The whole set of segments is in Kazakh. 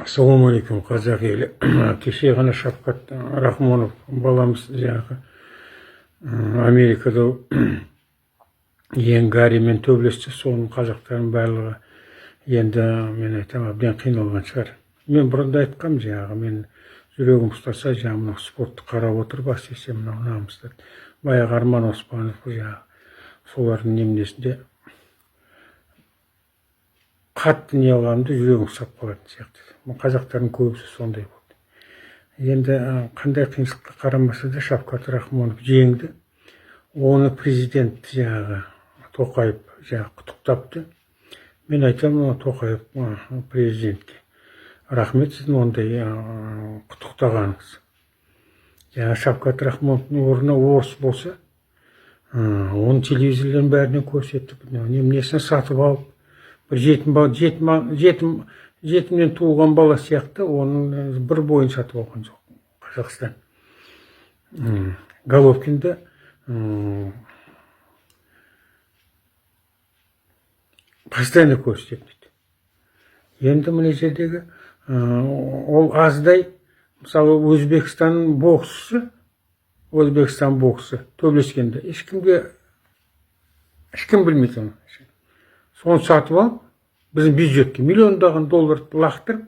Ассалаумағалейкум, қазақ елі! Кеше ғана Шавкат Рахмонов баламыз жаңағы Америкада Иэн Гарримен төбелесті. Соның қазақтардың барлығы енді, мен айтамын, әбден қиналған шығар. Мен бұрын да айтқанмын, жаңағы мен жүрегім ұстаса, жаңағы мынау спортты қарап отырып, әсіресе мынау намысты, баяғы Арман Оспанов, жаңағы солардың неменесінде қатты не қылғанымда жүрегім ұстап қалатын сияқты. Қазақтардың көбісі сондай болды. Енді қандай қиыншылыққа қарамаса да, Шавкат Рахмонов жеңді. Оны президент жаңағы Тоқаев жаңағы құттықтапты. Мен айтамын Тоқаев президентке: рахмет сіздің ондай құттықтағаныңыз. Жаңағы Шавкат Рахмоновтың орнына орыс болса, оны телевизорлардың бәрінен көрсетіп, неменесін сатып алып, бір жетім, жетім, жетім, жетімнен туылған бала сияқты оның бір бойын сатып алған жоқ Қазақстан. Головкинді постоянно көрсетеді дейді. Енді мына жердегі ол аздай, мысалы, Өзбекстан боксшысы, Өзбекстан боксы төбелескенде ешкімге, ешкім білмейді оны. Соны сатып алып, біздің бюджетке миллиондаған доллар лақтырып,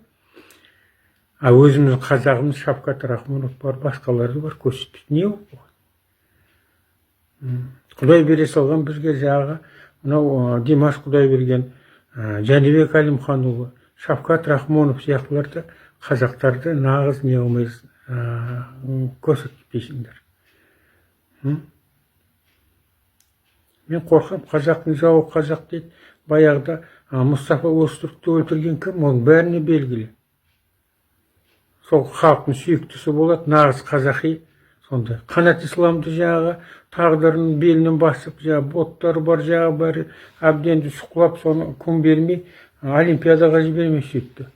а өзіміздің қазағымыз Шавкат Рахмонов бар, басқалары бар, көрсетпейді. Не ол? Құдай бере салған бізге жаңағы мынау Димаш Құдайберген, Жәнібек Әлімханұлы, Шавкат Рахмонов сияқтыларды, қазақтарды нағыз не қылмай көрсетпейсіңдер. Мен қорқамын, қазақтың жауы қазақ дейді. Баяғыда Мұстафа Өзтүрікті өлтірген кім, оның бәріне белгілі. Сол халықтың сүйіктісі болады, нағыз қазақи сондай. Қанат Исламды жаңағы тағдырын белінен басып, жаңағы боттары бар, жаңағы бәрі әбден сұқылап, соны күн бермей, олимпиадаға жібермей сөйтті.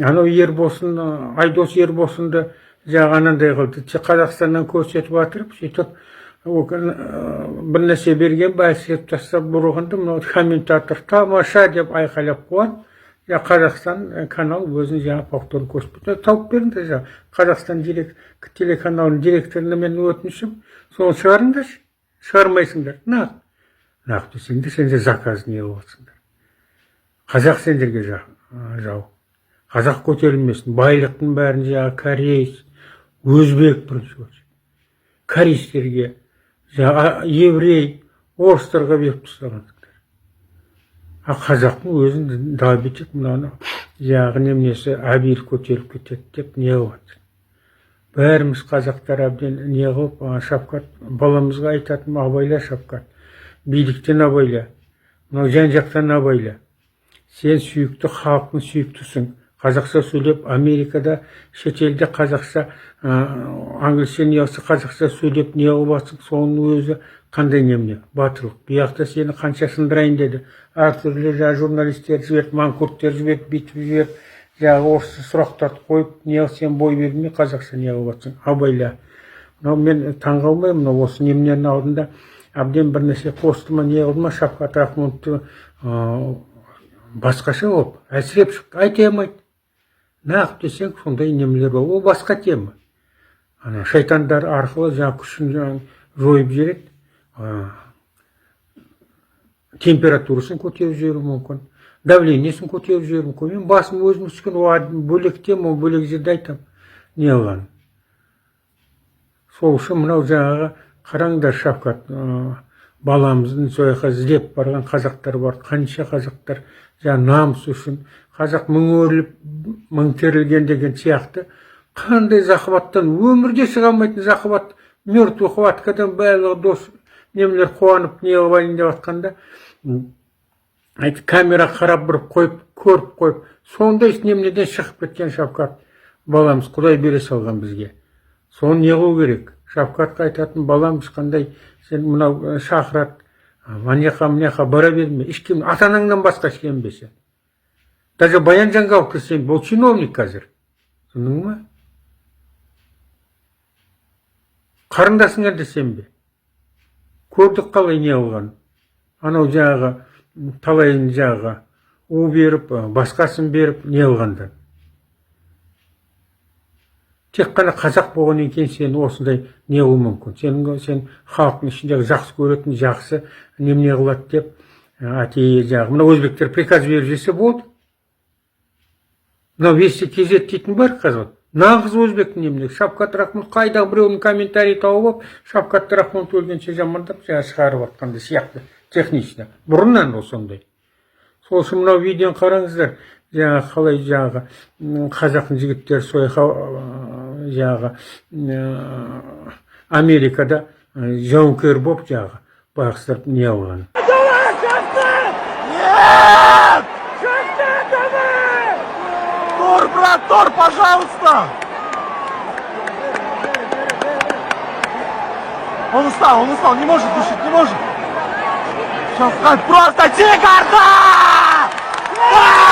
Анау Ербосын, Айдос Ербосынды жаңағы анандай қылды, Қазақстаннан көрсетіп жатырып, сөйтіп бір нәрсе берген ба, әлсіретіп тастап бұрғанда, мынау комментатор «Тамаша!» деп айқайлап қуады. Жаңа Қазақстан канал өзінің жаңағы повторын көрсетпейді. Тауып беріңдер жаңағы Қазақстан телеканалының директорына менің өтінішім: соны шығарыңдаршы. Шығармайсыңдар. Нақ нақ десеңдер, сендер заказ не қылып жатсыңдар? Қазақ сендерге жау. Қазақ көтерілмесін, байлықтың бәрін жаңағы кореец, өзбек, бірінші очередь корейстерге, жаңағы еврей, орыстарға беріп тастағансыңдар. А қазақтың өзін давить етіп, мынаны жаңағы неменесі әбиір көтеріліп кетеді деп не қылып жатыр? Бәріміз қазақтар әбден не қылып, Шавкат баламызға айтатыным: абайла, Шавкат, биліктен абайла, мынау жан жақтан абайла. Сен сүйікті, халықтың сүйіктісің. Қазақша сөйлеп, Америкада, шетелде қазақша, англисше не қылса, қазақша сөйлеп не қылып жатсың, соның өзі қандай немене батырлық. Бұл жақта сені қанша сындырайын деді, әртүрлі жаңағы журналистер жіберді, манкурттер жіберді, бүйтіп жіберіп, жаңағы орысша сұрақтарды қойып не қылып, сен бой бермей қазақша не қылып жатсың, абайла. Мынау мен таңғалмаймын, мынау осы немененің алдында әбден бір нәрсе қосты ма, не қылды ма, Шавкат Рахмоновты басқаша болып әлсіреп шықты, айта алмайды. Нағып десең, сондай немелер бар. Ол басқа тема. Ана шайтандар арқылы жаңағы күшін жаңағы жойып жібереді, температурасын көтеріп жіберуі мүмкін, давлениесін көтеріп жіберуі мүмкін. Мен басым өзім түскен, ол бөлек тема, ол бөлек жерде айтамын не қылғанын. Сол үшін мынау жаңағы қараңдар, Шавкат баламыздың сол жаққа іздеп барған қазақтар бар. Қанша қазақтар жаңағы намыс үшін, қазақ мың өріліп, мың терілген деген сияқты, қандай захваттан, өмірде шыға алмайтын захват, мертвый хваткадан барлығы дос немелер қуанып не қылып алайын деп жатқанда, айт, камера қарап бір қойып, көріп қойып, сондай неменеден шығып кеткен Шавкат баламыз құдай бере салған бізге. Соны не қылу керек? Шавкатқа айтатын: балам, ешқандай сен мынау шақырады ана жаққа, мына жаққа бара берме. Ешкім, ата анаңнан басқа сенбе сен. Даже Баян Жанғаловқа сенбе, ол чиновник қазір, түсіндің ма? Қарындасыңа да сенбе. Көрдік қалай не қылғанын. Анау жаңағы талайын жаңағы У беріп, басқасын беріп, не қылғанда. Тек қана қазақ болғаннан кейін сен осындай не қылуы мүмкін. Сен, сен халықтың ішіндегі жақсы көретін, жақсы немене қылады деп, әтейі жаңағы мына өзбектер приказ беріп жіберсе болды. Мынау Вести kz дейтін бар қазір. Нағыз өзбектің немене. Шавкат Рахмонов қайдағы біреудің комментарий тауып алып, Шавкат Рахмонов өлгенше жамандап, жаңағы шығарып жатқандай сияқты технично. Бұрыннан ол сондай. Сол үшін мынау видеоны қараңыздар. Жаңағы қалай жаңағы қазақтың жігіттері сол жаңағы Америкада жауынгер болып, жаңағы байғұстар не алған. Нет! Тур, брат, тур, пожалуйста! Он устал, не может душить, не может. Сейчас просто тигр, да!